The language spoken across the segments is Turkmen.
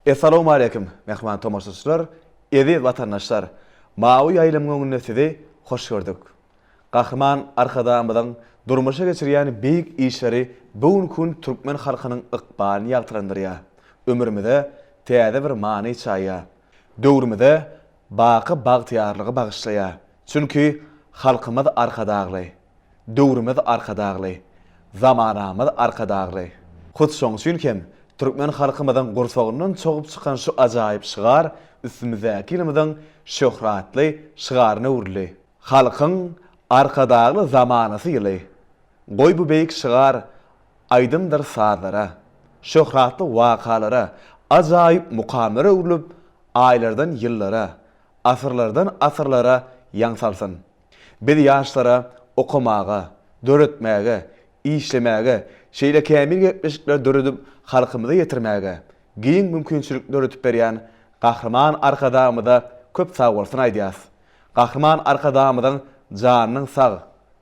Essalawmaleýkim, mähriban tomaşaçylar, eziz watandaşlar! Mawy ýaýlymyň öňünde sizi hoş gördük. Gahryman Arkadagymyzyň durmuşa geçirýän beýik işleri bu günki gün türkmen halkynyň ykbalyny ýagtylandyrýar, ömrümize täze bir many çaýýar, döwrümize baky bagtyýarlygy bagyşlaýar. Çünki halkymyz Arkadagly. Döwrümiz Arkadagly, zamanamyz Arkadagly. Hut şoň üçin hem türkmen halkymyzyň gursagyndan çogup çykan şu ajaýyp şygar üstümizdäki ýylymyzyň şöhratly şygaryna öwrüldi. Halkyň Arkadagly zamanasy ýyly. Goý bu beýik şygar aýdymdyr sazlara, şöhratly wakalara, ajaýyp mukamlara öwrülip, aýlardan ýyllara, asyrlardan asyrlara ýaň salsyn. Biz ýaşlara okamaga, döretmäge, işlemäge, şeýle kämil gepleşikleri döredip halkymyza ýetirmäge giň mümkinçilik döredip berýän Gahryman Arkadagymyza köp sagbolsun aýdýas. Gahryman Arkadagymyzyň janynyň sag,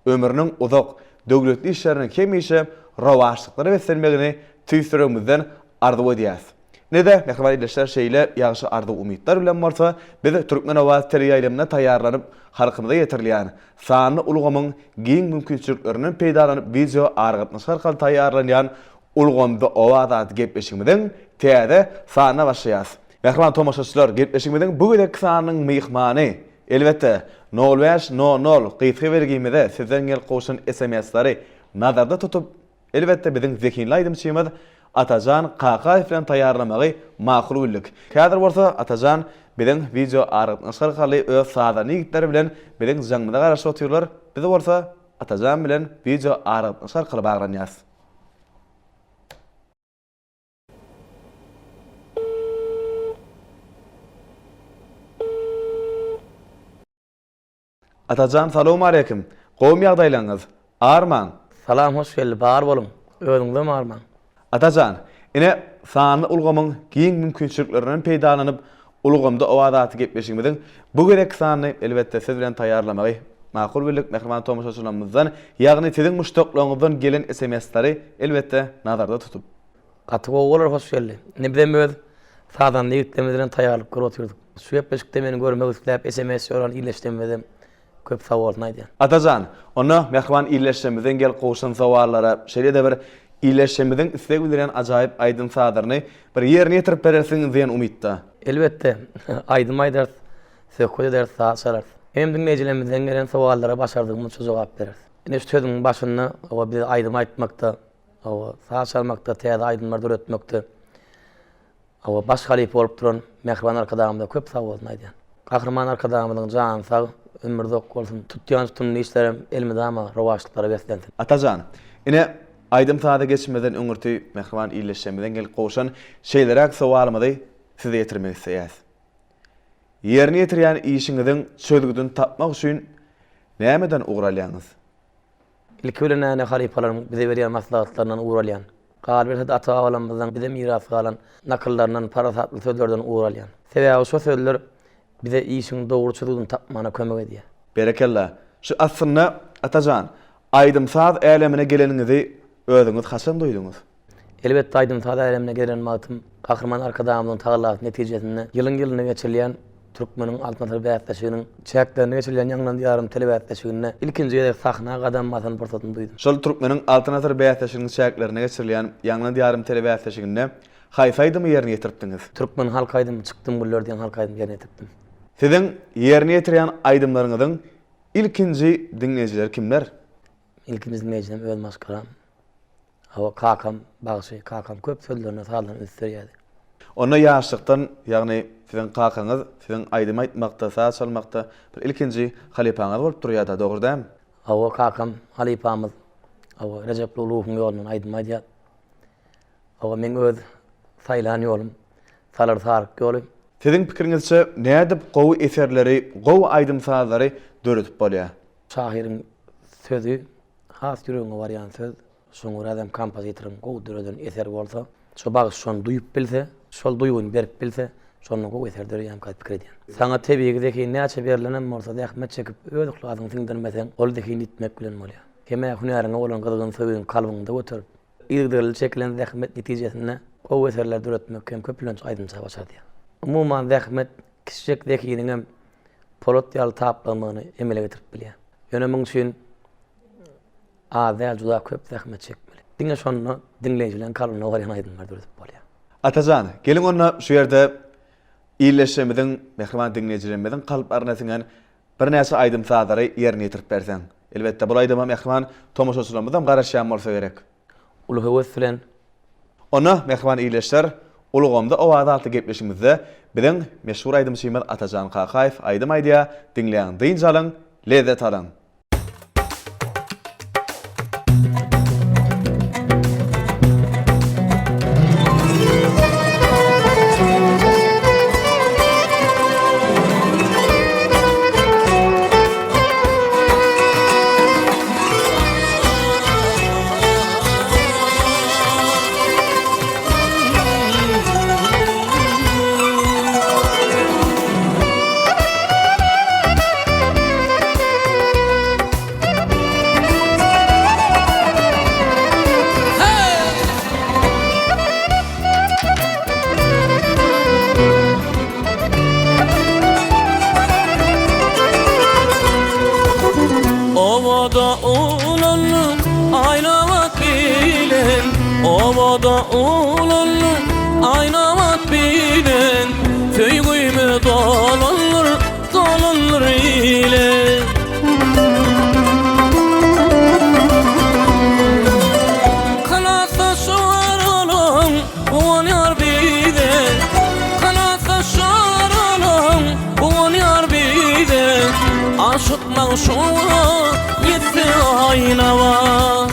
ömrüniň uzak, döwletli işleriniň hemişe rowaçlyklara beslenmegini tüýs ýüregimizden arzuw edýäs. Ine-de, mähriban ildeşler, şeýle ýagşy arzuw-umytlar bilen bolsa, biz Türkmenowaz teleýaýlymynda taýýarlanyp, halkymyza ýetirilýän, sanly ulgamyň giň mümkinçiliklerinden peýdalanyp wideo aragatnaşyk arkaly taýýarlanýan Ulgamda owaz atly gepleşigimiziň täze sanyna başlaýarys. Mähriban tomaşaçylar, gepleşigimiziň bu gezekki sanynyň myhmany, elbetde, nol bäş nol nol gysga belgimize sizden gelip gowşan sms-leri nazarda tutup, Elbetde biziň zehinli aýdymçymyz Atajan Kakaýew bilen taýýarlamagy makul bildik. Häzir bolsa Atajan biziň wideo aragatnaşyk arkaly öz sazanda ýigitleri bilen biziň jaňymyza garaşyp otyrlar. Biz bolsa Atajan bilen wideo aragatnaşyk arkaly baglanýas. Atajan salowmaleýkim. Gowmy ýagdaýlaňyz? Armaň. Salam hoş geldi bar boluň. Özüňizem armaň. Atajan, ine sanly ulgamyň giň mümkinçiliklerinden peýdalanyp Ulgamda owaz atly gepleşigimiziň bu gezekki sanyny elbetde siz bilen taýýarlamagy makul bildik mähriban tomaşaçylarymyzdan ýagny siziň muşdaklaryňyzdan gelen sms-lary elbetde nazarda tutup. Gaty gowy bolar hoş geldi. Indi bizem öz sazanda ýigitlerimiz bilen taýýarlyk görüp otyrdyk. Şu gepleşikde meni görmek isläp sms ýollan ildeşlerimizem köp sag bolsun aýdýan. Atajan, onda mähriban ildeşlerimizden gelip gowşan sowallara, şeýle-de bir ildeşlerimiziň isleg bildirýän ajaýyp aýdym-sazlaryny bir ýerine ýetirip berersiň diýen umytda. Elbetde, aýdym aýdarys, söhbet ederis, saz çalarys. Hemem diňleýjilerimizden gelen sowallara başardygymyzça jogap bereris. Ine şu sözüň başynda oba biz aýdym aýtmakda, Hawa, saz çalmakda, täze aýdymlar döretmekde, hawa, baş halypa bolup duran mähriban Arkadagymyza köp sag bolsun aýdýan. Gahryman Arkadagymyzyň jany sag, ömri uzak bolsun, tutýan tutumly işlerem elmydama rowaçlyklara beslensin. Atajan, ine, aýdym-saza geçmezden öňürti mähriban ildeşlerimizden gelip gowşan şeýleräk sowalymyzy size ýetirmek isleýäs. Ýerine ýetirýän işiňiziň çözgüdini tapmak üçin nämeden ugur alýaňyz? Ilki bilen äne halypalaryň bize berýän maslahatlaryndan ugur alýan. Galyberse-de ata-babalarymyzdan bize miras galan nakyllaryndan, parasatly sözlerden ugur alýan. Sebäbi şo sözler bize işiň dogry çözgüdini tapmana kömek edýär. Berekella. Şu aslynda Atajan, aýdym-saz älemine geleniňizi özüňiz haçan duýduňyz? Elbetde aýdym-saz älemine gelen wagtym Gahryman Arkadagymyzyň tagallasy netijesinde ýylyň-ýylyna geçirilýän Türkmeniň Altyn asyry bäsleşiginiň çäklerinde geçirilýän Ýaňlan Diýarym telebäsleşiginde ilkinji gezek sahna gadam basan pursatymy duýdum. Şol Türkmeniň Altyn asyry bäsleşiginiň çäklerinde geçirilýän Ýaňlan Diýarym telebäsleşiginde haýsy aýdymy ýerine ýetiripdiňiz? Türkmen halk aýdymy Çykdym güller diýen halk aýdymy ýerine ýetiripdim. Siziň ýerine ýetirýän aýdymlaryňyzyň ilkinji diňleýjileri kimler? Ilkinji diňleýjilerim öz maşgalam. Hawa, kakam bagşy, kakam köp sözlerine, sazlaryna üns berýärdi. Onda ýaşlykdan, ýagny siziň kakaňyz siziň aýdym aýtmakda, saz çalmakda bir ilkinji halypaňyz bolup durýar-da, dogry dälmi? Hawa, kakam halypamyz, hawa, Rejep Luluwyň ýolundan aýdym aýdýar. Hawa, meň öz saýlan ýolum Salyr Saryk ýoly. Siziň pikiriňizçe nädip gowy eserleri, gowy aýdym-sazlary döredip bolýar? Şahyryň sözi Has ýüregiňe barýan söz, şoňa görä-de kompozitoryň gowy döreden eseri bolsa, şo bagşy şony duýup bilse, şol duýgyny berip bilse, şonda gowy eser döreýärmikä diýip pikir edýän. Saňa tebigy zehin näçe berlenem bolsa, zähmet çekip, öz yhlasyňy siňdirmeseň, ol zehin ýitmek bilen bolýar. Hem-ä hünäriňe bolan gyzgyn söýgiňi kalbyňda göterip, yzygiderli çekilen zähmet netijesinde. Gowy eserler döretmek hem köplenç aýdymça başardýar. Umuman zähmet kiçijek zehiniňem polat ýaly taplanmagyny emele getirip bilýär. Ýöne muň üçin az däl juda köp zähmet çekmeli. Diňe şonda diňleýjileň kalbyna barýan aýdymlary döredip bolýar. Atajan, geliň onda şu ýerde ildeşlerimiziň, mähriban diňleýjilerimiziň kalplaryna siňen birnäçe aýdym-sazlary ýerine ýetirip berseň. Elbetde, bul aýdyma mähriban tomaşaçylarymyzam garaşýan bolsa gerek. Uly höwes bilen. Onda, mähriban ildeşler, Ulgamda owaz atly gepleşigimizde biziň meşhur aýdymçymyz Atajan Kakaýew aýdym aýdýar, diňläň, dynç alyň, lezzet alyň! Obada ulaldyk Aýnabat bilen Obada ulaldyk Aýnabat bilen Söýgümiz dolandyr Dolandyr ile. Kanatda şoralan Guwanýar bize Kanatda şoralan Guwanýar bize Aşyk magşuga ýetse Aýnabat.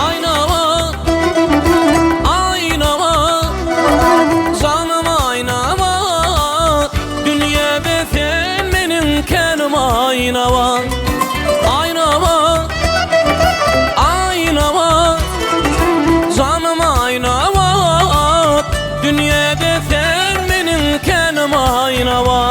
Aýnabat, Aýnabat, janym Aýnabat, Dünýäde sen meniň känim Aýnabat. Aýnabat, Aýnabat, janym Aýnabat, Dünýäde sen meniň känim Aýnabat.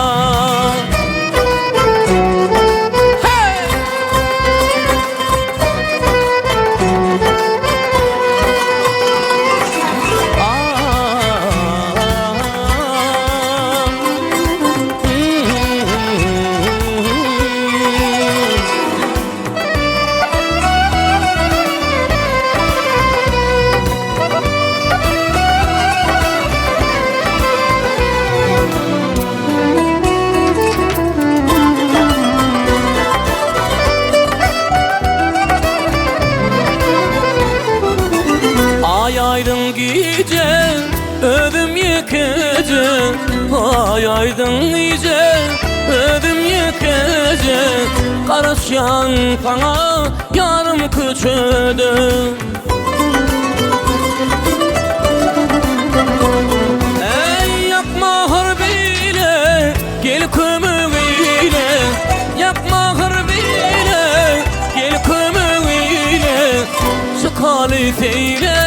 Aý aýdyň gije özüm ýekeje Aý aýdyň gije özüm ýekeje Garaşýan saňa ýarym köçede. Eý ýakma hyr bile gel kömek eýle Ýakma hyr bile gel kömek eýle Çykaly seýle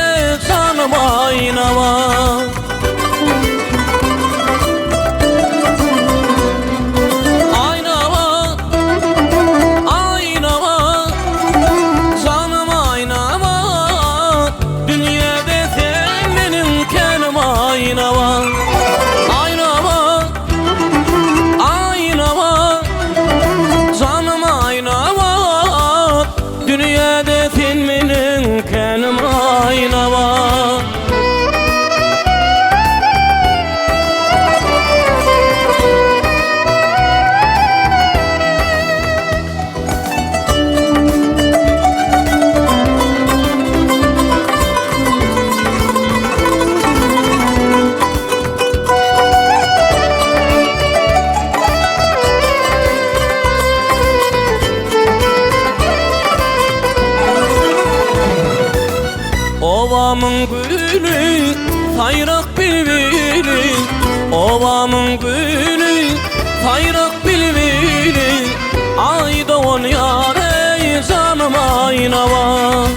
janym Aýnabat. Aýnabat, Aýnabat, janym Aýnabat, Dünýäde sen meniň känim Aýnabat. Aýnabat, Aýnabat, janym Aýnabat, Dünýäde sen meniň känim Aýnabat. Obamyň güli, saýrak bilbili, Obamyň güli, saýrak bilbili, Aý dogan ýar eý, janym Aýnabat.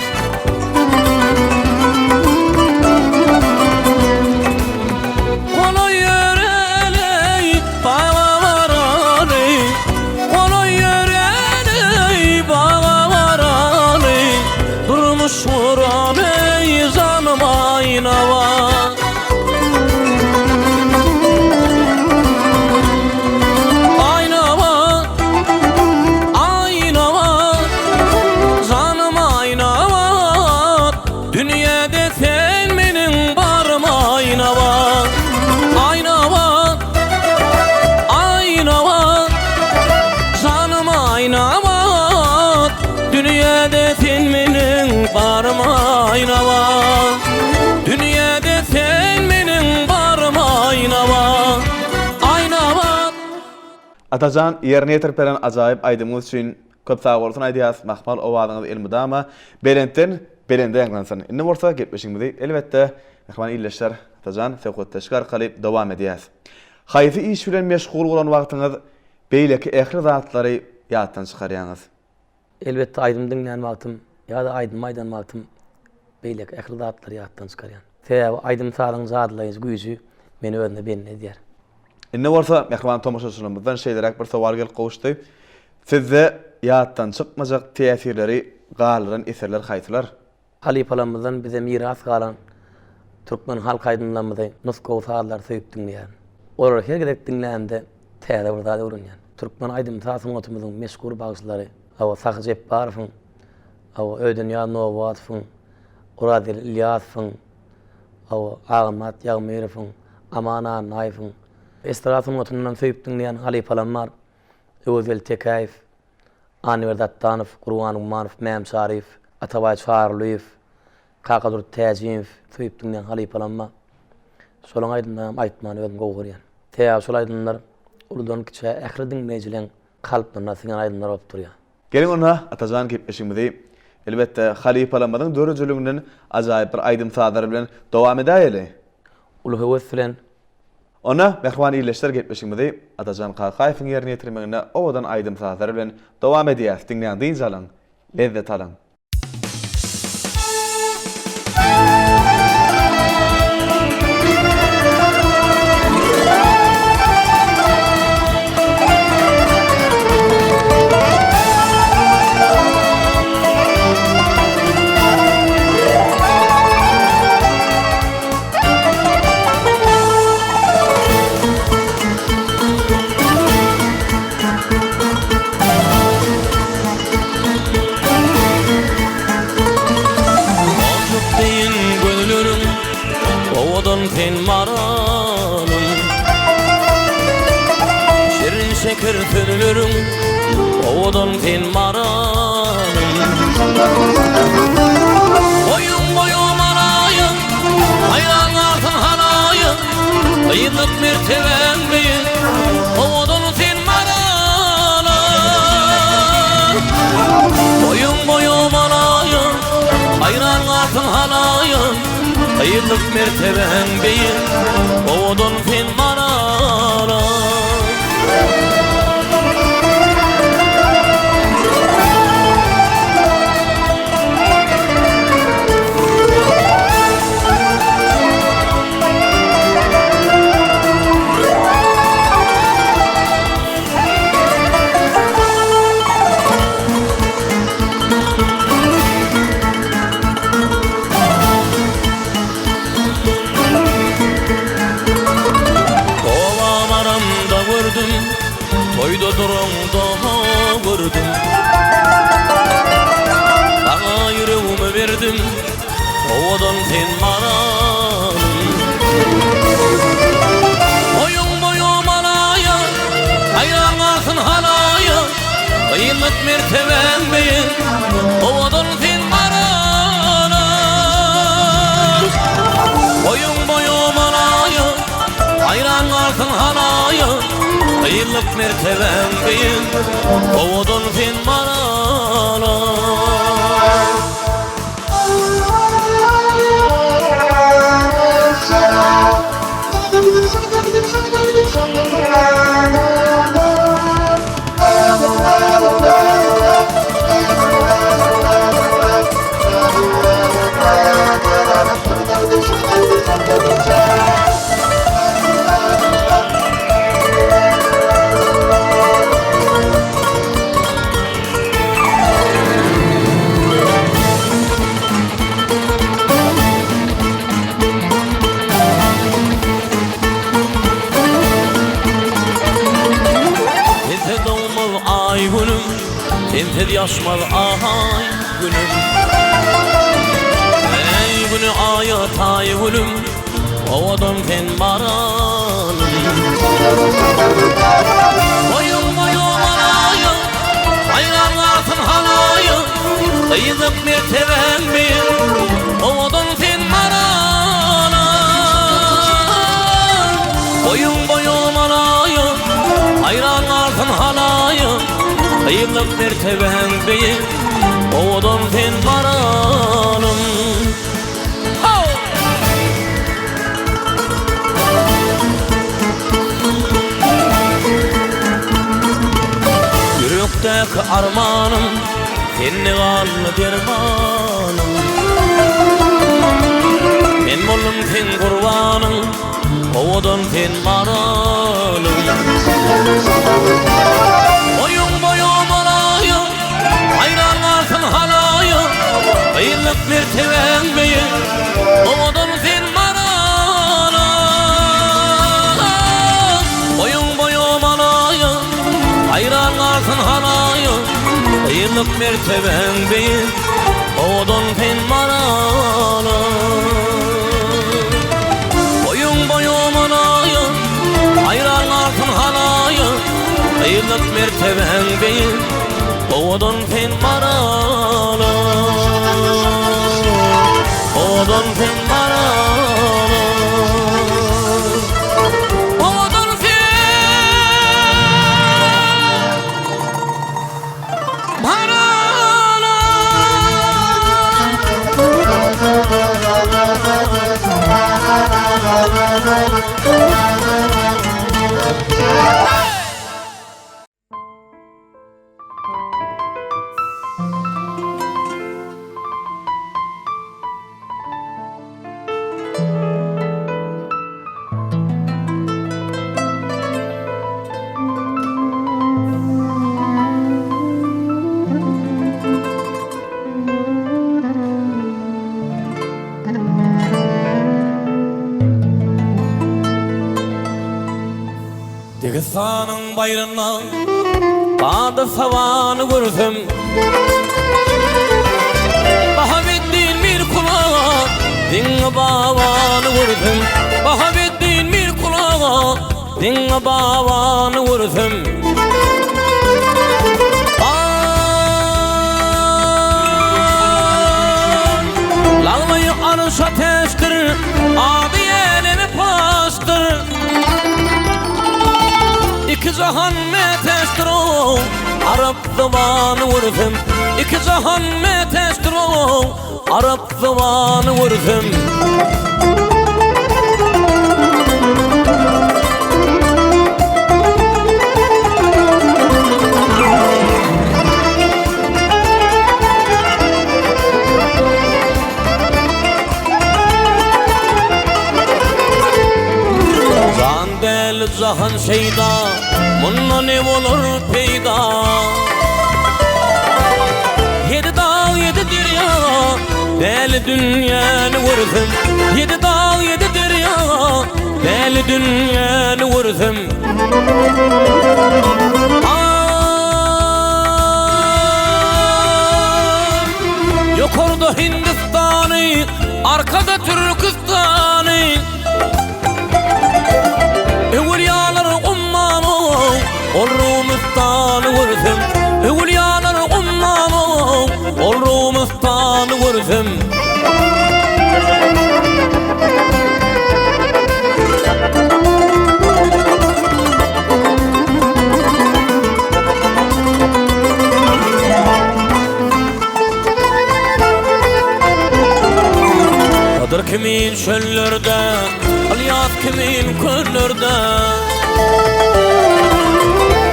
Golaý ýöreleý, baga baraly, Golaý ýöreleý, baga baraly. Dünýäde sen meniň barym Aýnaba Dünýäde sen meniň barym Aýnaba Aýnaba. Atajan ýerine ýetirip beren ajaýyp aýdymyňyz üçin köp sagbolsun aýdýas mahmal owazyňyz elmydama belentden belende ýaňlansyn. Indi bolsa gepleşigimizi elbetde mähriban ildeşler Atajan söhbetdeşlik arkaly dowam edýäs. Haýsy iş bilen meşgul bolan wagtyňyz beýleki ähli zatlary ýatdan çykarýaňyz? Elbetde aýdym diňlän wagtym ýa-da aýdym aýdan wagtym beýleki ähli zatlary ýatdan çykarýan. Sebäbi aýdym-sazyň jadylaýjy güýji meni özüne bendi edýär. Indi bolsa mähriban tomaşaçylarymyzdan şeýleräk bir sowal gelip gowuşdy. Sizde ýatdan çykmajak täsirleri galdyran eserler haýsylar? Halypalarymyzdan bize miras galan türkmen halk aýdymlarymyzy, nusgawy sazlary söýüp diňleýärin. Olary her gezek diňlänimde täze bir zat öwrenýän. Türkmen aýdym-saz sungatymyzyň meşhur bagşylary, hawa, Sahy Jepbarowyň, hawa, Ödenýaz Nobatowyň, Orazgeldi Ylýasowyň, hawa, Agamyrat Ýagmyrowyň, Aman Annaýewiň, estrada sungatyndan söýüp diňleýän halypalarym bar, Öwezgeldi Tekäýew, Annaberdi Atdanow, Gurban Gumanow, Mäm Çaryýew, Atabaý Çarylyýew, Kakadurdy Täjimow söýüp diňleýän halypalam bar. Şolaň aýdymlaram aýtmany özüm gowy görýän. Sebäbi şol aýdymlar uludan kiçä ähli diňleýjileň kalplaryna siňen aýdymlar bolup durýar. Geliň onda Atajan gepleşigimizi elbetde halypalarymyzyň döredijiliginden ajaýyp bir aýdym-sazlar bilen dowam edäýeli. Uly höwes bilen Onda, mähriban ildeşler gepleşigimizi Atajan Kakaýewiň ýerine ýetirmeginde owadan aýdym-sazlar bilen dowam edýäs. Diňläň dynç alyň, lezzet alyň. Monjuk deýin gözleriň, owadan sen maralym. Şirin şeker sözleriň, owadan sen maralym. Boýuň boýum alaýyn, Haýran galsyn halaýyk, Gyzlyk mertebäň beýik, Owadan sen maralam. Boýuň boýum alaýyn, Haýran galsyn halaýyk, Gyzlyk mertebäň beýik, Owadan sen maralam. Oba baramda gördüm, toýda duraňda gördüm. Saňa ýüregimi berdim, owadan sen maralym. Boýuň boýum alaýa, haýran galsyn halaýa, Gyýmet mertebäň beýik, owadan sen maralym. Boýuň boýum alaýa, Haýran galsyn halaýyk, Gyzlyk mertebäň beýik, Owadan sen maralam. Sensiz dogmaz aý günüm, Sensiz ýaşmaz aý günüm. Eý güni aýa taý gülüm, Owadan sen maralym. Boýuň boýum alaýyn, Haýran galsyn halaýyk. Gyzyk mertebäň beýik, owadan sen marala. Boýuň boýum alaýyn, haýran galsyn halaýyk. Gyzlyk mertebäň beýik, owadan sen maralym. How! Ýürekdäki armanym, sende galdy dermanym. Men boldum seň gurbanyň, owadan sen maralym. Boýuň boýum bolaýyn, haýran galsyn halaýyk. Gyzlyk mertebäň beýik, owadan sen maralym. Boýuň boýum alaýyn, haýran galsyn halaýyk. Gyzlyk mertebäň beýik, owadan sen maralym. Boýuň boýum alaýyn, haýran galsyn halaýyk. Gyzlyk mertebäň beýik, owadan sen maralym. Owadan sen maralym. Owadan sen maralym. Degistanyň baýrynda bady sabany görsem, Bahaweddin Mirkulaga diňe babany görsem, Bahaweddin Mirkulaga diňe babany görsem. Laglaýy arşa täçdir, ady äleme paşdyr. Iki jahan mätäçdir-ow, arap zybany görsem. Iki jahan mätäçdir-ow, arap zybany görsem. Jan däl jahan şeýda, munda ne bolar peýda? Ýedi dag, ýedi derýa, däli dünýäni görsem. Ýedi dag, ýedi derýa, däli dünýäni görsem. Ýokarda Hindistany, arkada Türküstany. Öwülýalar ummany, ol Rumystany görsem. Öwülýalar ummany, ol Rumystany görsem. Hydyr kimin çöllerde, Ylýas kimin köllerde,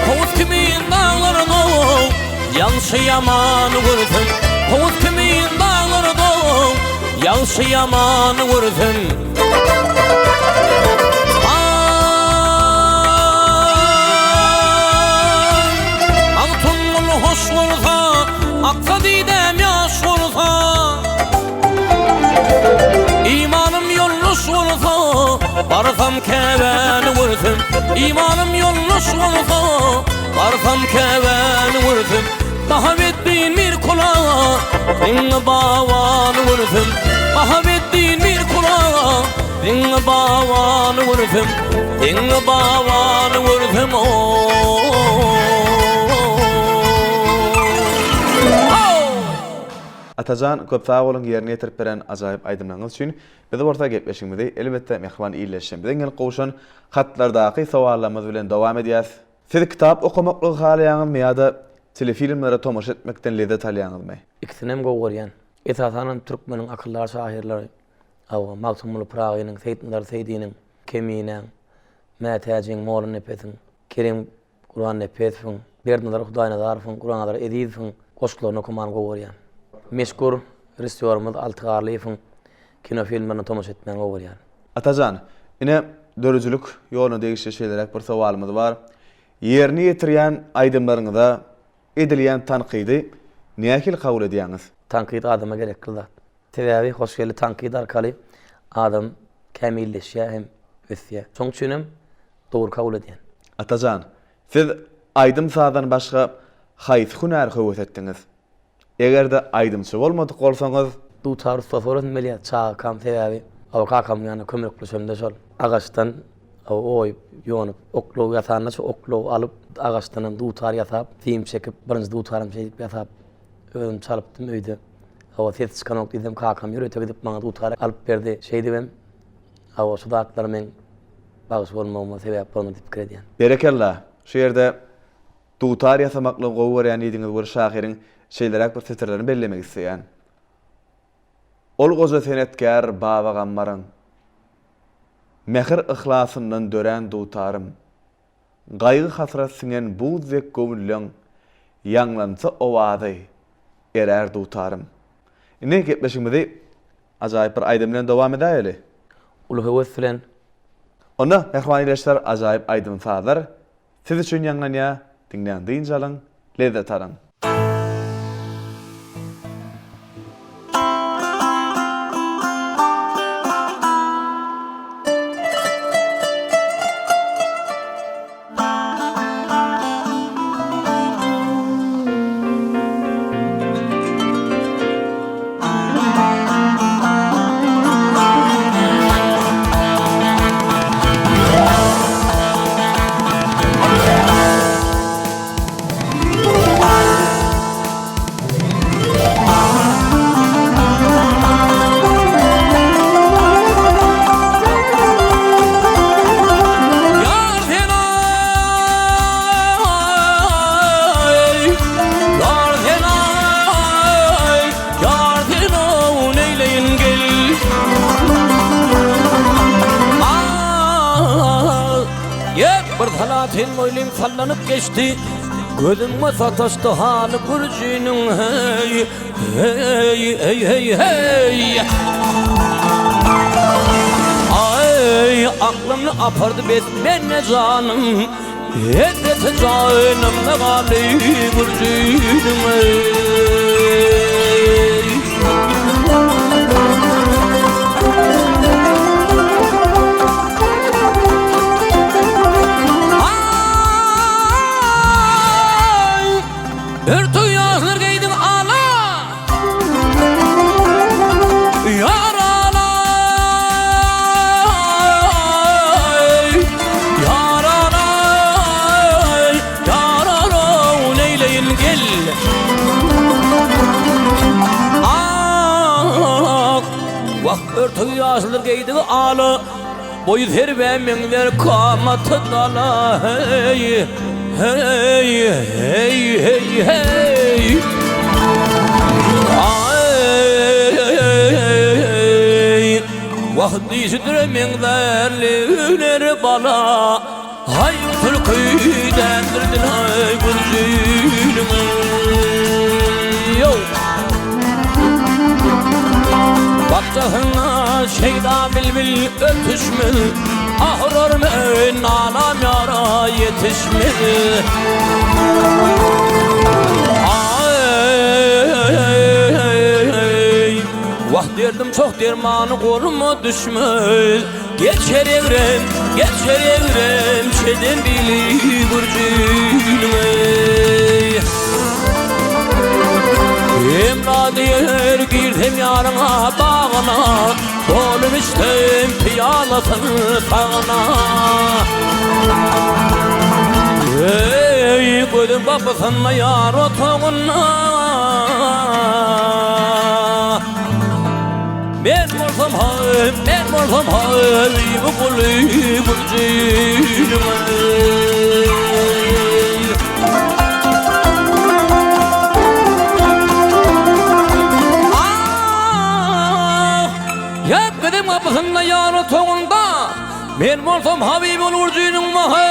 Kowus kimin daglarda, Ýagşy-ýamany görsem, Kowus kimin daglarda, Ýagşy-ýamany görsem. Magtymguly hoş bolsa, Aksa didäm ýaş bolsa, Imanym ýoldaş bolsa, Barsam Käbäni görsem. Imanym ýoldaş bolsa, Barsam Käbäni görsem. Bahaweddin Mirkula, Diňe babany görsem. Bahaweddin Mirkula, Diňe babany görsem. Diňe babany görsem, o-o-o. Atajan, köp sag boluň ýerine ýetirip beren ajaýyp aýdymlaryňyz üçin. Biz bolsa gepleşigimizi elbetde mähriban ildeşlerimiziň gelip gowşan hatlardaky sowallarymyz bilen dowam edýäs. Siz kitap okamaklygy halaýaňyzmy ýa-da telefilmlere tomaşa etmekden lezzet alýaňyzmy? Ikisinem gowy görýän. Esasanam türkmeniň akyldar şahyrlary, hawa, Magtymguly Pyragynyň, Seýitnazar Seýdiniň, Keminäň, Mätäjiň, Mollanepesiň, Kerim Gurbannepesowyň, Berdinazar Hudaýnazarowyň, Gurbannazar Ezizowyň goşgularyny okamany gowy görýän. Meşhur režissýorymyz Alty Garlyýewiň kino filmlerine tomaşa etmäni gowy görýän. Atajan, ine, döredijilik ýoluna degişli şeýleräk bir sowalymyz bar. Ýerine ýetirýän aýdymlaryňyza edilýän tankydy nähili kabul edýäňiz? Tankyt adama gerekli zat. Sebäbi hoşgeldi tankyt arkaly adam kämilleşýär hem ösýär. Şonuň üçin hem dogry kabul edýän. Atajan, siz aýdym-sazdan başga haýsy hünäri höwes etdiňiz? Eger-de aýdymçy bolmadyk bolsaňyz? Dutar ussasy bolasym gelýär çagakam sebäbi aw kakamyň ýanynda kömekleşemde şol agaçdan aw oýup ýonup oklaw ýasanda şo oklawy alyp agaçdanam dutar ýasap sim çekip birinji dutarym şeýdip ýasap özüm çalypdym öýde hawa ses çykanok diýsem kakam ýörite gidip maňa dutar alyp berdi şeýdibem hawa şu zatlar meň bagşy bolmagyma sebäp bolandyr diýip pikir edýän. Berekella! Şu ýerde Dutar ýasamaklygy gowy görýän diýdiňiz bir şahyryň şeýleräk bir setirlerini bellemek isleýän. Ol goja senetkär Baba Gammaryň Mähir yhlasyndan dörän dutarym. Gaýgy-hasrat siňen buz dek göwünleň Ýaňlansa owazy, erär dutarym. Indi gepleşigimizi ajaýyp bir aýdym bilen dowam edäýeli. Uly höwes bilen. Onda, mähriban ildeşler, ajaýyp aýdym-sazlar Siz üçin ýaňlanýar, diňläň dynç alyň, lezzet alyň. Ýar sen aý, ýar sen aý, ýar sen ow neýleýin gel. Ah, ýer bir salatyn boýlym sallanyp geçdi. Gözüme sataşdy haly gürjiniň heý, heý, heý, heý, heý. Aý, aklymny apardy bes menne janym. Hezreti janymda galdy gürjiniň eý. Aý, örtük ýaşlar geýdiň ala. Ýar alaý, ýar alaý, ýar alaw neýleýin gel. Ah, wah örtük ýaşlar geýdigi ala. Boýy serwä meňzär kamaty dala heý heý heý heý heý Aý Wah dişi düre meňzär leýler bala Haý tülki dändirdin haý gürjüniň Ýow Bakjasyna şeýda bilbil ötüşmez Ah urar men nalam ýara ýetişmez Aý Wah derdim çok dermany goluma düşmez Geçer egrem, geçer egrem, çeden bili gürjüniň eý. Emra diýer girsem ýaryňa bagyna, Dolup içsem pyýalasyn sagyna. Eý, gözüm gapysynda ýar otagynda. bolsam haý, men bolsam haý, bu guly gürjiniň Ah, ýa biziň gapysynda ýar otagynda Men bolsam Habibi Nurjynyň mahy.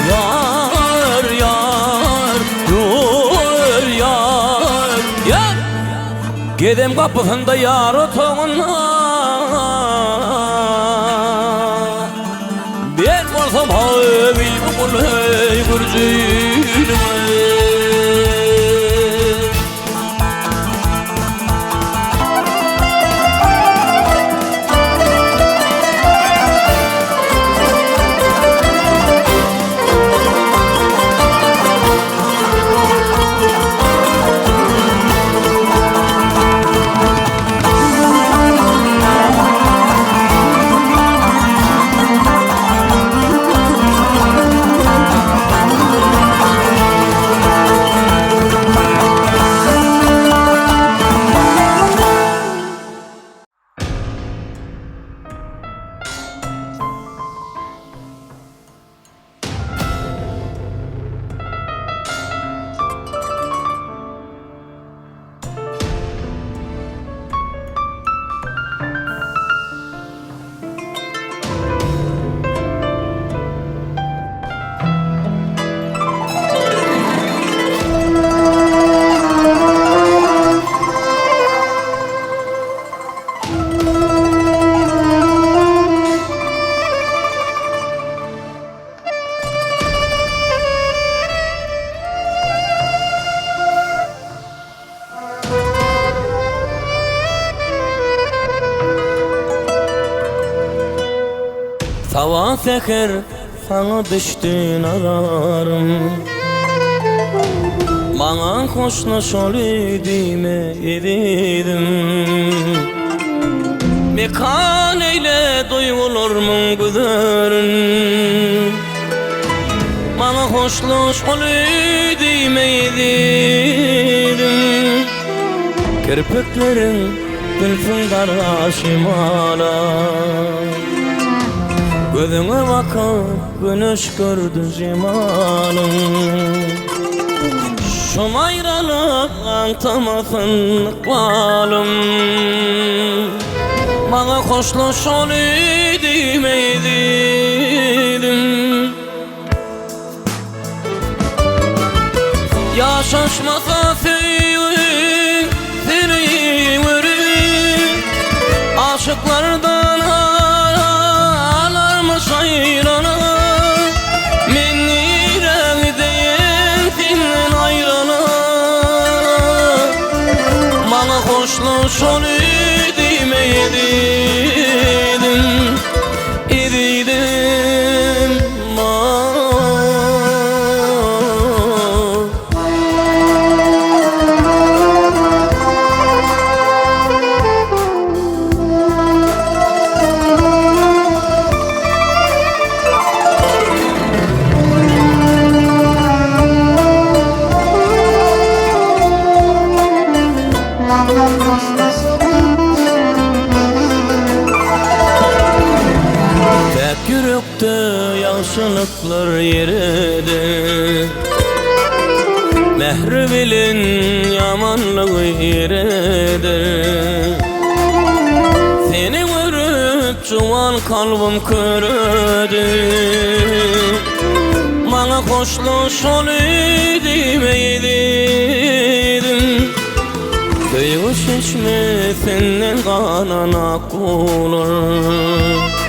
Ýar, ýar, ýar, ýar, ýar. Gedem gapysynda ýar otagynda. Men bolsam haý bu gul hey gürjünim. Saba säher saňa düşdi nazarym Maňa hoşlaşaly diýme ezizim Mekan eýle duýgularmyň güzerin Maňa hoşlaşaly diýme ezizim Kirpikleriň gülsün gara şemala Gözüňe bakyp güneş gördi jemalyň Şum aýralyk aňtamasyn ykbalym Maňa hoşlaşaly diýme ezizim Ýaşaşmasa söýgi seni görüp Aşyklardan alarmyş aýrana Men nirä gideýin senden aýrana Maňa hoşlaşaly diýme ezizim Ezizim Päk ýürekde ýagşylyklar ýerede Mähri bilen ýamanlygy ýerede Seni görüp juwan kalbym köredi Maňa hoşlaşaly diýme ezizim Söýgi çeşmesinden galan ak guwlar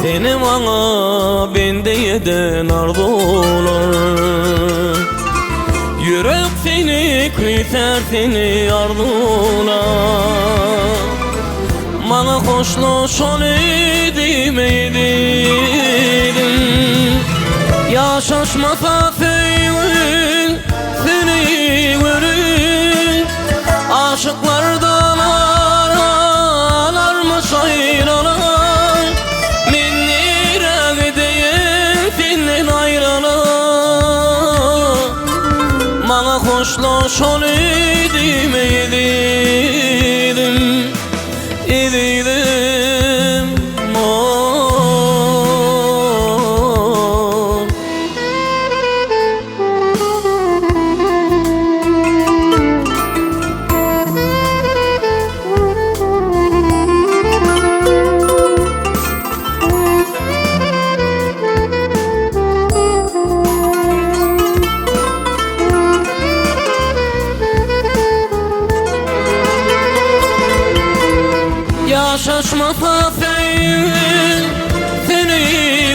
Seni maňa bende eden arzuwlar Ýürek seni küýsär seni arzuwlar Maňa hoşlaşaly diýme ezizim Ýaşaşmasa söýgi seni görüp Aşyklardan. Maňa hoşlaşaly diýme ezizim, ezizim, oh. Ýaşaşmasa söýgin seni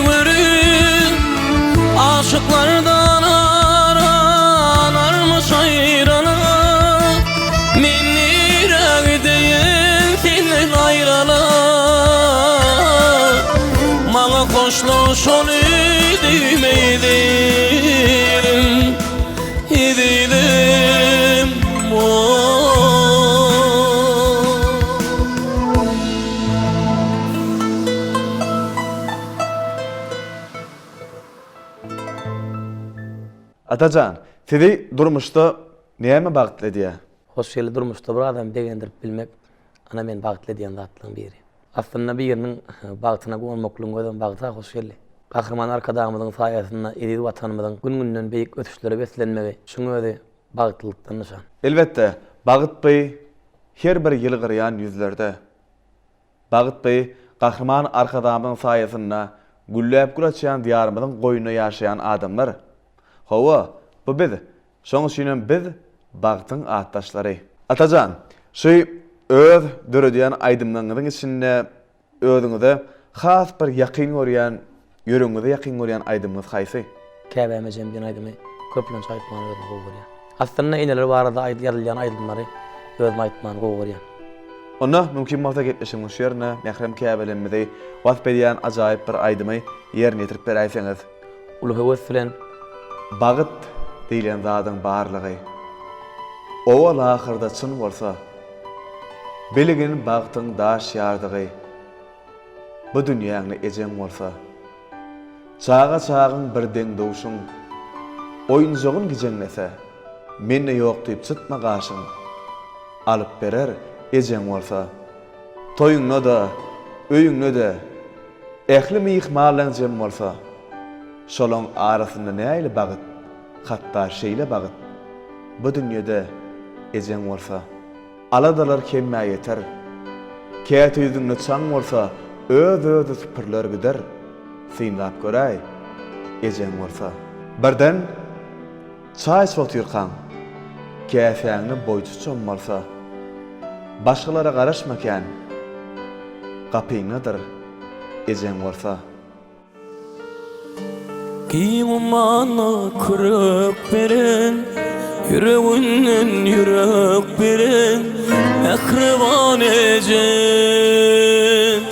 görüp, Aşyklardan aranarmyş aýralyk. Men nirä gideýin senden aýralyk, Maňa hoşlaşaly diýme ezizim, ezizim, oh. Atajan, sizi durmuşda näme bagtly edýär? Hoş geldi durmuşda bir adamy begendirip bilmek ana meni bagtly edýän zatlaryň biri. Aslynda biriniň bagtyna guwanmaklygyň özem bagta hoş geldi. Gahryman Arkadagymyzyň saýasynda eziz Watanymyzyň gün-günden beýik ösüşlere beslenmegi şuň özi bagtlylykdan nyşan. Elbetde, bagt by her bir ýylgyrýan ýüzlerde. Bagt by Gahryman Arkadagymyzyň saýasynda gülläp gül açýan Diýarymyzyň goýnunda ýaşaýan adamlar. Hawa, bu biz, Şoň üçinem biz bagtyň atdaşlary. Atajan, şu öz döredýän aýdymlaryňyzyň içinde özüňize has bir ýakyn görýän, ýüregiňize ýakyn görýän aýdymyňyz haýsy? Käbäm ejem diýen aýdymy köplenç aýtmany özüm gowy görýän. Aslynda eneler barada ýazylýan aýdymlary özüm aýtmany gowy görýän. Onda mümkin bolsa gepleşigiň şu ýerinde mährem käbelemmizi wasp edýän ajaýyp bir aýdymy ýerine ýetirip beräýseňiz. Uly höwes bilen. Bagt diýlen zadyň barlygy. Owal-ahyrda çyn bolsa. Bilgin bagtyň daş ýardygy. Bu dünýäňde ejeň bolsa. Çaga çagyň bir deň-duşuň. Oýunjagyn gijeňlese. Mende ýok diýip çytma gaşyň. Alyp berer ejeň bolsa. Toýuňda-da, öýüňde-de. Ähli myhmanlaň jem bolsa, şolaň arasynda nähili bagyt, hatda şeýle bagyt, bu dünýede ejeň bolsa. Aladalar hemmä ýeter. Käte ýüzüňde çaň bolsa, öz-özi süpüriler gider. Synlap göräý, ejeň bolsa. Birden, Çaý içip otyrkaň, käsäňde boýçuçam bolsa, başgalara garaşma kän, gapyňdadyr ejeň bolsa. Giň ummana kürek beren, Ýüreginden ýürek beren mähriban ejem.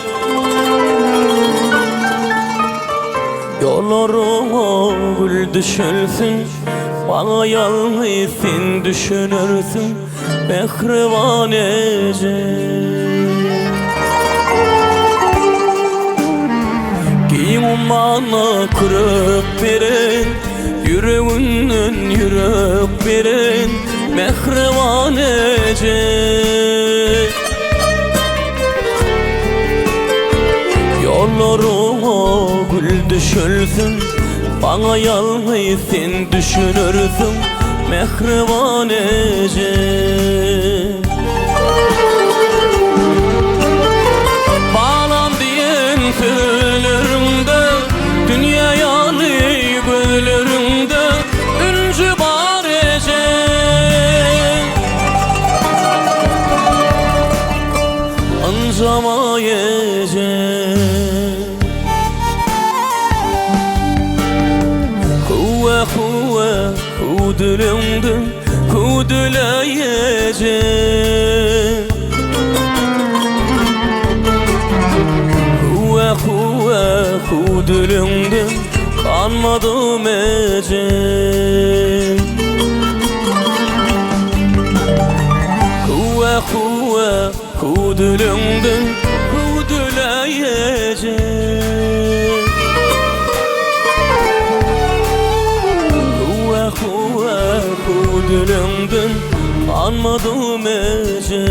Ýollaryňa gül düşelsin, Maňa ýalňyz sen düşünersiň, Mähriban ejem. Giň ummana kürek beren, Ýüreginden ýürek beren, Mähriban ejem. Ýollaryňa gül düşelsin, Maňa ýalňyz sen düşünersiň, Mähriban ejem. Balam diýen sözleriňde, Dünýä ýaly gözleriňde Ünji bar ejem. Ynjama ejem. Hüwwe hüwwe hüwdüleňde hüwdüleý ejem. Hüwwe hüwwe hüwdüleňde ganmadym ejem. Hüwwe hüwwe hüwdüleňden hüwdüleý ejem. Hüwwe hüwwe hüwdüleňden. Küdüleňden ganmadym eje.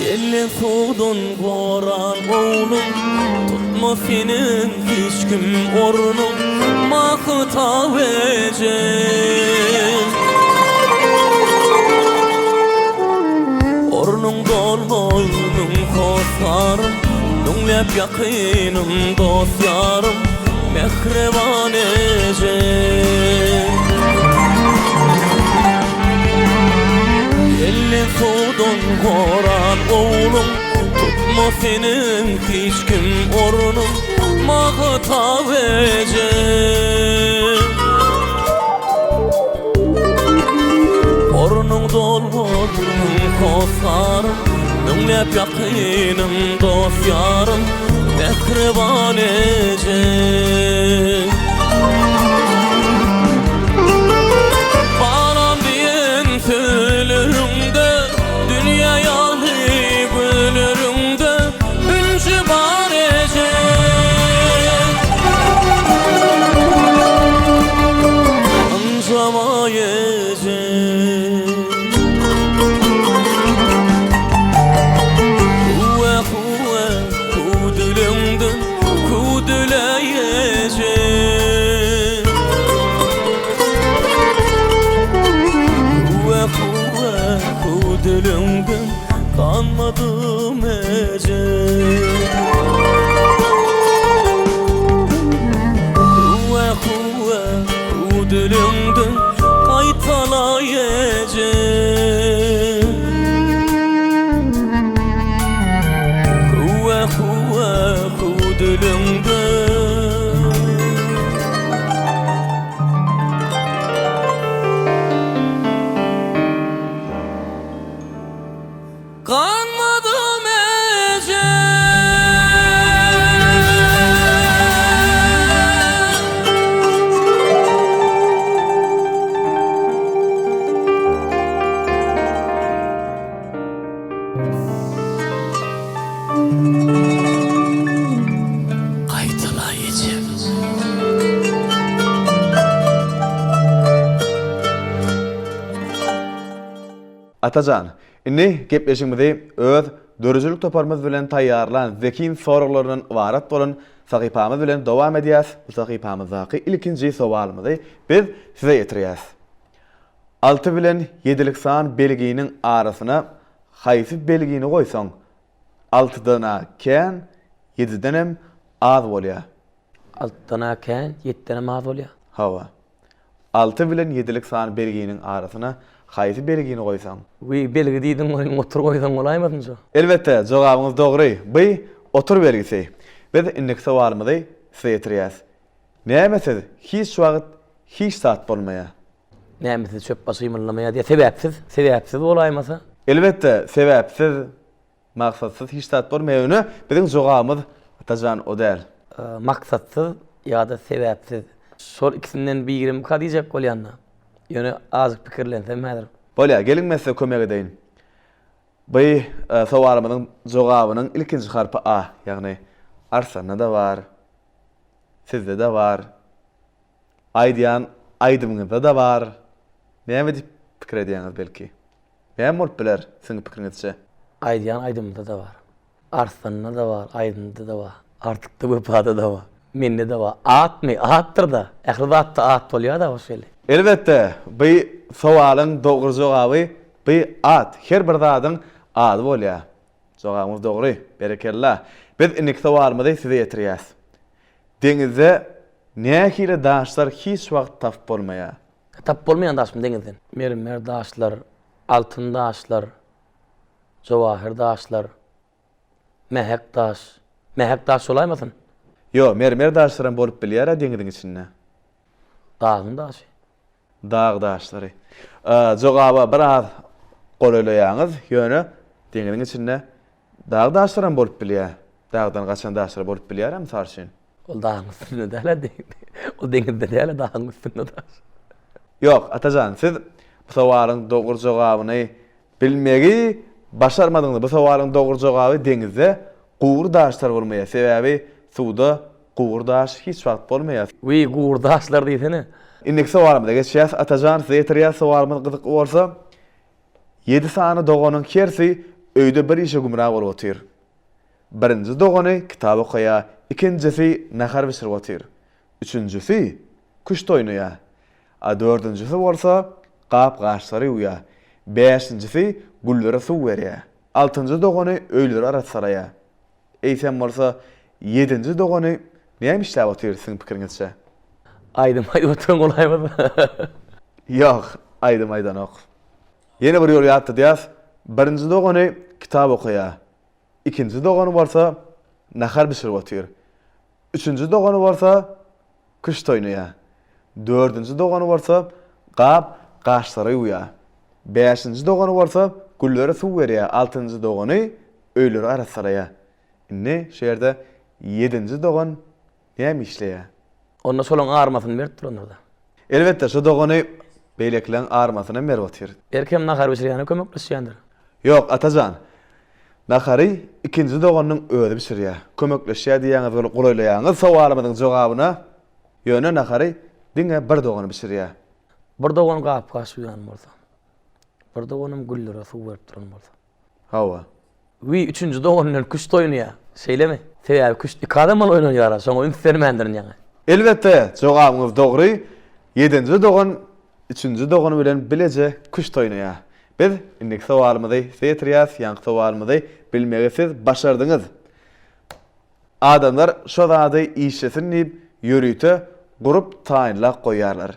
Ýelden suwdan goran ogluň, Tutma seniň hiç kim ornuň, Mahtab eje. Ornuň dolmaz müň hossarym, Müňläp ýakynym, dost-ýarym, Mähriban eje. Elli suwdan goran ogluň, Tutma seniň hiç kim ornuň, Mahtab eje. Ornuň dolmaz müň hossarym, Müňläp ýakynym, dost-ýarym, Mähriban eje. Balam diýen sözleriňde, Dünýä ýaly gözleriňde Ünji bar eje. Ynjama eje. Huwe huwe hüwdüleňden hüwdüleý eje. Huwe huwe hüwdüleňden ganmadym eje. Huwe huwe hüwdüleňden gaýtalaý eje. Huwe huwe hüwdüleňden. Ganmadym eje. Gaýtala ejem. Atajan, indi gepleşigimizi öz döredijilik toparymyz bilen taýýarlan zehin soraglaryndan ybarat bolan sahypamyz bilen dowam edýäs. Bu sahypamyzdaky ilkinji sowalymyzy biz size ýetirýäs. Alty bilen ýedilik san belginiň arasyna haýsy belgini goýsaň, altydan-a kän, ýedidenem az bolýar? Altydan-a kän, ýedidenem az bolýar. Hawa. Alty bilen ýedilik san belginiň arasyna haýsy belgini goýsaň? Wiý, belgi diýdiň welin, otur goýsaň bolaýmasyn şo? Elbetde, jogabyňyz dogry. By otur belgisi. Biz indiki sowalymyzy size ýetirýäs. Nämesiz hiç wagt hiç zat bolmaýar? Nämesiz çöp başy gymyldamaýar diýýär. Sebäpsiz, sebäpsiz bolaýmasa? Elbetde, sebäpsiz, maksatsyz hiç zat bolmaýar. Ýöne biziň jogabymyz, Atajan, o däl. Maksatsyz ýa-da sebäpsiz. Şol ikisinden birimika diýjek bolýan-da. Ýöne azajyk pikirlensem häzir. Bolýar, geliň men size kömek edeýin. Bu sowalymyzyň jogabynyň ilkinji harpy A, ýagny Arslanda-da bar, sizde-de bar, aýdýan aýdymyňyzda-da bar. Näme diýip pikir edýäňiz belki? Näme bolup biler siziň pikiriňizçe? Aýdýan aýdymyňyzda-da bar. Arslanda-da bar, aýdymda-da bar. Artykda Wepada-da bar. Mende-de bar. Atmy? Atdyr-da. Ähli zatda at bolýar-da hoş geldi. Elbetde, bu sowalyň dogry jogaby bu at. Her bir zadyň ady bolýar. Jogabyňyz dogry. Berekella. Biz indiki sowalymyzy size ýetirýäs. Deňizde nähili daşlar hiç wagt tapyp bolmaýar? Tapyp bolmaýan daşmy deňizden? Mermer daşlar, altyn daşlar, jowahyr daşlar, mähek daş. Mähek daş bolaýmasyn? Ýok, mermer daşlaram bolup bilýär-ä deňiziň içinde. Dagyň daşy. Dag daşlary. Jogaba biraz golaýlaýaňyz, ýöne deňiziň içinde dag daşlaram bolup bilýär. Dagdan gaçan daşlar bolup bilýär-ä mysal üçin. Ol dagyň üstünde däl-ä, ol deňizde däl-ä, dagyň üstünde daş. Ýok, Atajan, siz bu sowalyň dogry jogabyny Bilmegi başarmadyňyz. Bu sowalyň dogry jogaby deňizde gury daşlar bolmaýar. Sebäbi suwda gury daş hiç wagt bolmaýar. Wiý, gury daşlar diýsene. Indiki sowalymyza geçýäs. Atajan size ýetirýäs sowalymyz gyzykly bolsa. Ýedi sany doganyň hersi öýde bir işe gümra bolup otyr. Birinji dogany kitap okaýar, ikinjisi nahar bişirip otyr. Üçünjisi küşt oýnaýar. A dördünjisi bolsa gap-gaçlary ýuwýar. Bäşinjisi güllere suw berýär. Altynjy dogany öýleri arassalaýar. Eýsem bolsa, ýedinji dogany näme işläp otyr siziň pikiriňizçe? Aýdym aýdyp oturan bolaýmasa. Ýok, aýdym aýdanok. Ýene bir ýol ýatladýas, birinji dogany kitap okaýar. Ikinji dogany bolsa nahar bişirip otyr. Üçünji dogany bolsa küşt oýnaýar. Dördünji dogany bolsa gap gaşlary ýuwýar. Bäşinji dogany bolsa güllere suw berýär. Altynjy dogany öýleri arassalaýar. Indi şu ýerde ýedinji dogan näme işleýär? Onda şolaň armasyny berip durandyr-da. Elbetde, şu dogany beýlekileň armasynam berip otyr. Belkem nahar bişirýäne kömekleşýändir. Ýok, Atajan. Nahary ikinji doganynyň özi bişirýär. Kömekleşýär diýýäňiz bir golaýlaýaňyz sowalymyzyň jogabyna. Ýöne nahary diňe bir dogany bişirýär. Bir dogan gap-gaç ýuwýan bolsa. Bir doganam güllere suw berip duran bolsa. Hawa. Wiý, üçünji dogan bilen küşt oýnaýar. Şeýlemi? Sebäbi küşt iki adamdan oýnalýar-a, şoňa üns bermändirin ýaňy. Elbetde, jogabyňyz dogry. Ýedinji dogan üçünji dogany bilen bileje küşt oýnaýar. Biz indiki sowalymyzy size ýetirýäris. Ýaňky sowalymyzy bilmegi siz başardyňyz. Adamlar şo zady işlesin diýip ýörite gurup taýynlap goýýarlar.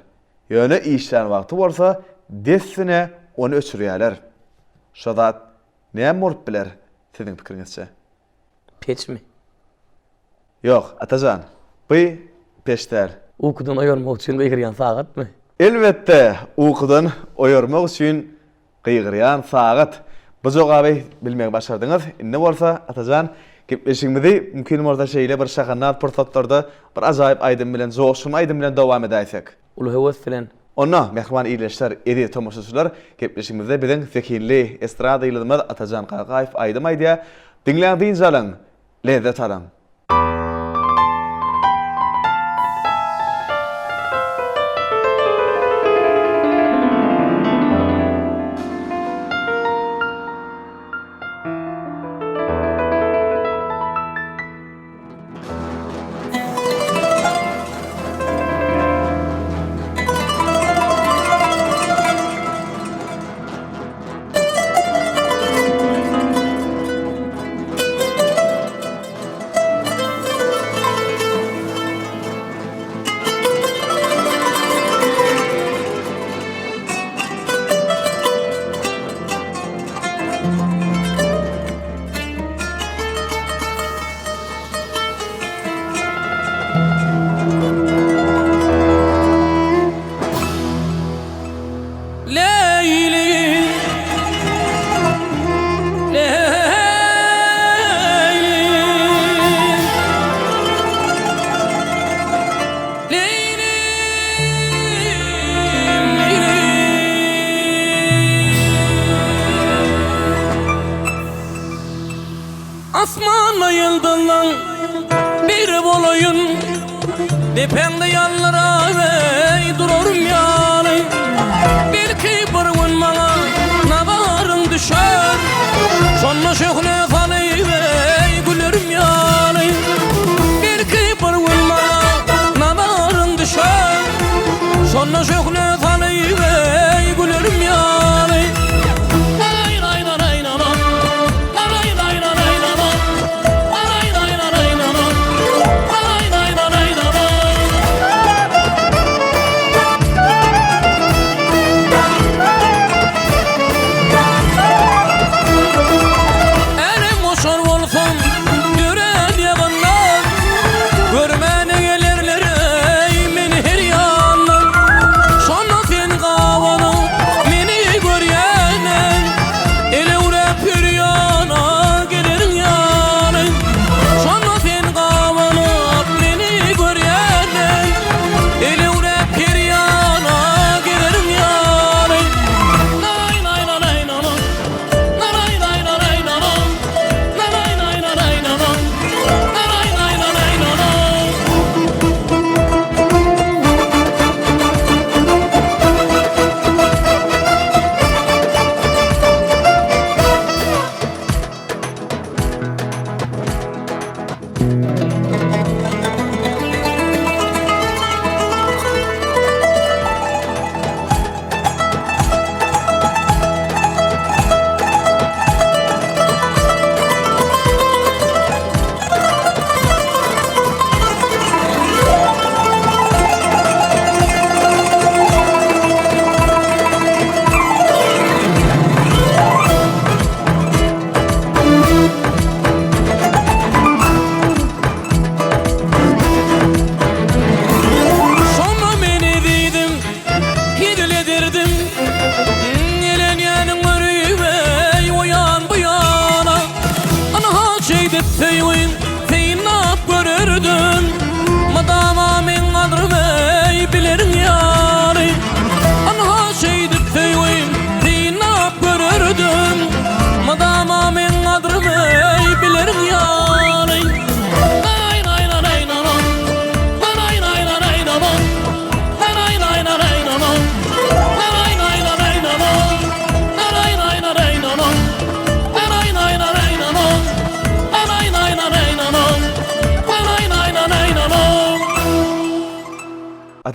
Ýöne işlän wagty bolsa dessine ony öçürýärler. Şo zat näme bolup biler siziň pikiriňizçe? Peçmi? Ýok, Atajan, bu peç däl. Ukudan oýarmak üçin gygyrýan sagatmy? Elbetde, ukudan oýarmak üçin Gygyrýan sagat. Bu jogaby bilmegi başardyňyz. Indi bolsa, Atajan, gepleşigimizi mümkin bolsa şeýle bir şahandaz pursatlarda bir ajaýyp aýdym bilen, joşgunly aýdym bilen dowam edäýsek. Uly höwes bilen. Onda, mähriban ildeşler, eziz tomaşaçylar, gepleşigimizde biziň zehinli estrada ýyldyzymyz Atajan Kakaýew aýdym aýdýar. Diňläň dynç alyň, lezzet alyň. Leýli Leýli Leýlim Leýlim Asmanda ýyldyzlaň biri bolaýyn Depäňde ýaldyraý durarym ýaly Belki bir gün maňa nazaryň düşer Şonda şöhle salyp gülerim ýaly Belki bir gün maňa nazaryň düşer Şonda şöhle salyp gülerim ýaly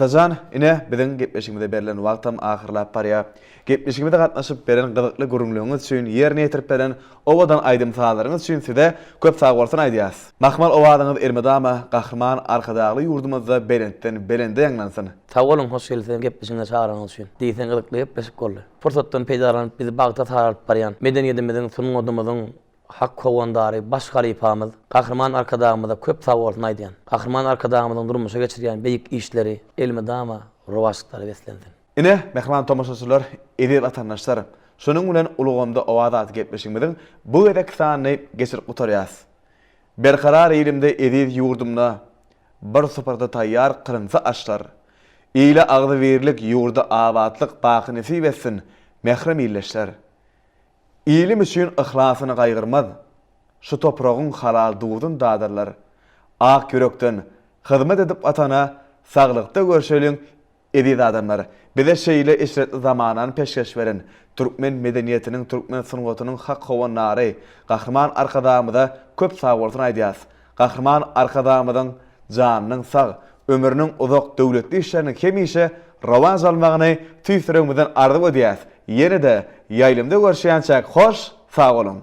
Atajan, ine, biziň gepleşigimize berlen wagtam ahyrlap barýar. Gepleşigimize gatnaşyp beren gyzykly gürrüňleriňiz üçin, ýerine ýetirip beren owadan aýdym-sazlaryňyz üçin size köp sagbolsun aýdýas. Mahmal owazyňyz elmydama Gahryman Arkadagly ýurdumyzda belentden belende ýaňlansyn. Sag boluň hoş gelipsiňiz gepleşigimize çagyranyňyz üçin. Diýseň gyzykly gepleşik boldy. Pursatdan peýdalanyp bizi bagta sary alyp barýan medeniýedimiziň, sungadymyzyň hak howandary, baş halypamyz Gahryman Arkadagymyza köp sag bolsun aýdýan. Gahryman Arkadagymyzyň durmuşa geçirýän beýik işleri elmydama rowaçlyklara beslensin. Ine, mähriban tomaşaçylar, eziz watandaşlar, şunuň bilen Ulgamda owaz atly gepleşigimiziň bu gezekki sanyny geçirip gutarýas. Berkarar ilimde, eziz ýurdumda bir suprada taýýar kylynsa aşlar. Ile agzybirlik, ýurda abatlyk baky nesip etsin, mährem ildeşler! Ilim üçin yhlasyny gaýgyrmaz, Şu topragyň halal duzun dadarlar. Ak ýürekden hyzmat edip Watana, Saglykda görşeliň eziz adamlar! Bize şeýle eşretli zamanany peşgeş beren, türkmen medeniýetiniň, türkmen sungatynyň hak howandary Gahryman Arkadagymyza köp sagbolsun aýdýas. Gahryman Arkadagymyzyň janynyň sag, ömrüniň uzak, döwletli işleriniň hemişe rowaç almagyny tüýs ýüregimizden arzuw edýäs. Ýene-de ýaýlymda görüşýänçäk hoş sag boluň!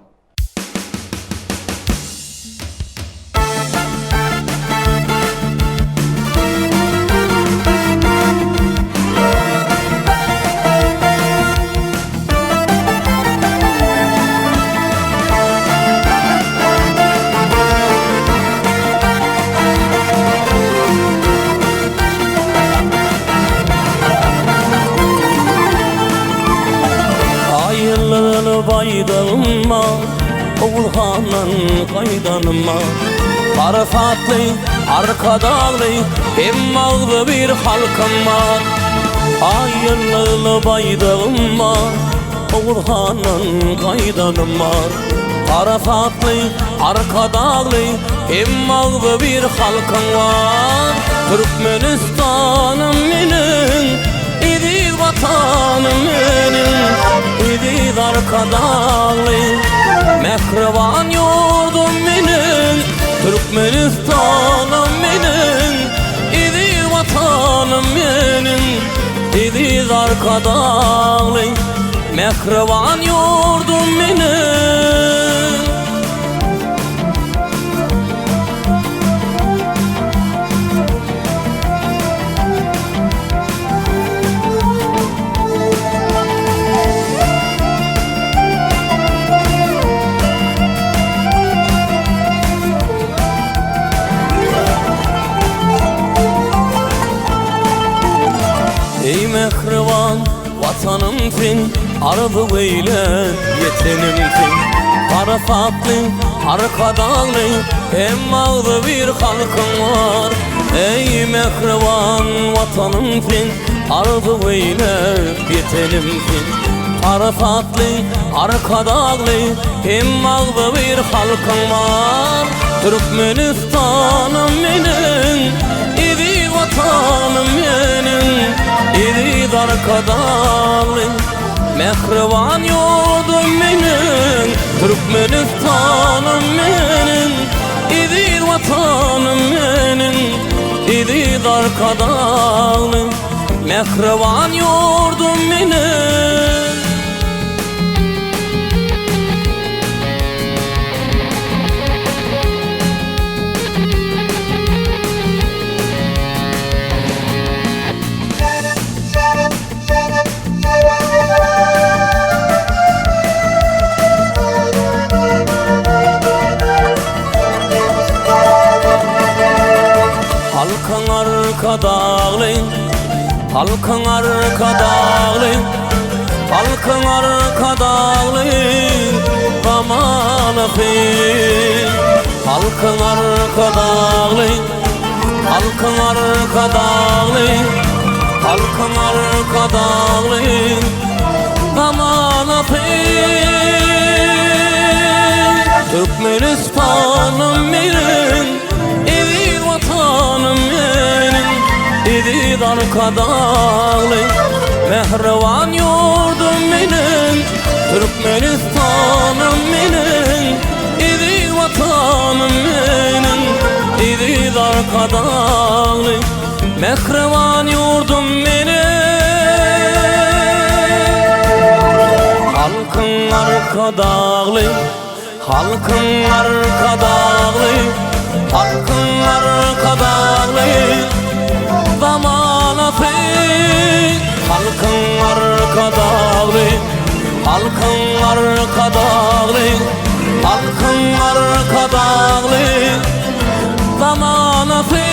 Aýylgyly baýdagyma, Ogulhandan gaýdanyma, Parasatly, Arkadagly, Hem agzybir halkym bar. Aýylgyly baýdagyma, Oguz handan gaýdanym bar. Parasatly, Arkadagly, hem agzybir halkyň bar. Türkmenistanym meniň, eziz Watanym meniň, eziz Arkadagly, mähriban ýurdum meniň, Türkmenistanym meniň, eziz Watanym meniň. Eziz Arkadagly mähriban ýurdum meniň. Eý mähriban Watanym sen, arzuw eýläp ýetenim sen. Parasatly, Arkadagly hem agzybir halkyň bar. Eý mähriban Watanym sen, arzuw eýläp ýetenim sen. Parasatly, Arkadagly hem agzybir halkyň bar. Türkmenistanym meniň, eziz Watanym meniň, eziz Arkadagly, mähriban ýurdum meniň. Türkmenistanym meniň, eziz Watanym meniň, eziz Arkadagly, mähriban ýurdum meniň. Halkyň Arkadagly, Halkyň Arkadagly, Halkyň Arkadagly zamanasy. Halkyň Arkadagly, Halkyň Arkadagly, Halkyň Arkadagly zamanasy. Türkmenistanym meniň, eziz Watanym meniň, eziz Arkadagly, mähriban ýurdum meniň, Türkmenistanym meniň, eziz Watanym meniň, eziz Arkadagly. Mähriban ýurdum meniň. Halkyň Arkadagly, Halkyň Arkadagly, Halkyň Arkadagly zamanasy. Halkyň Arkadagly, Halkyň Arkadagly, Halkyň Arkadagly zamanasy.